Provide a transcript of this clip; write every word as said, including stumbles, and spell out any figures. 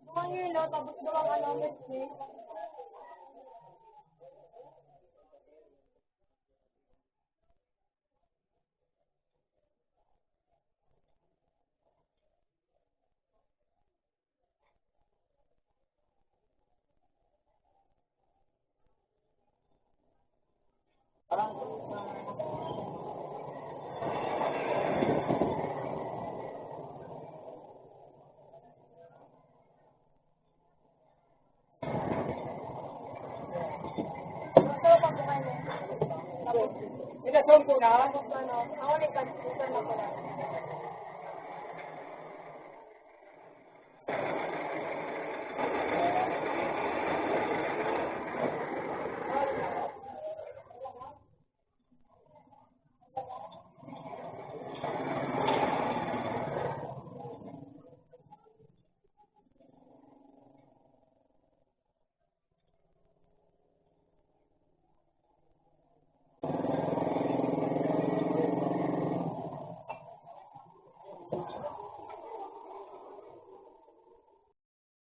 Duwang yelo, tapos duwang ano, milkshake. Ito, sungko na. Ano, ako ni Constitution na pala.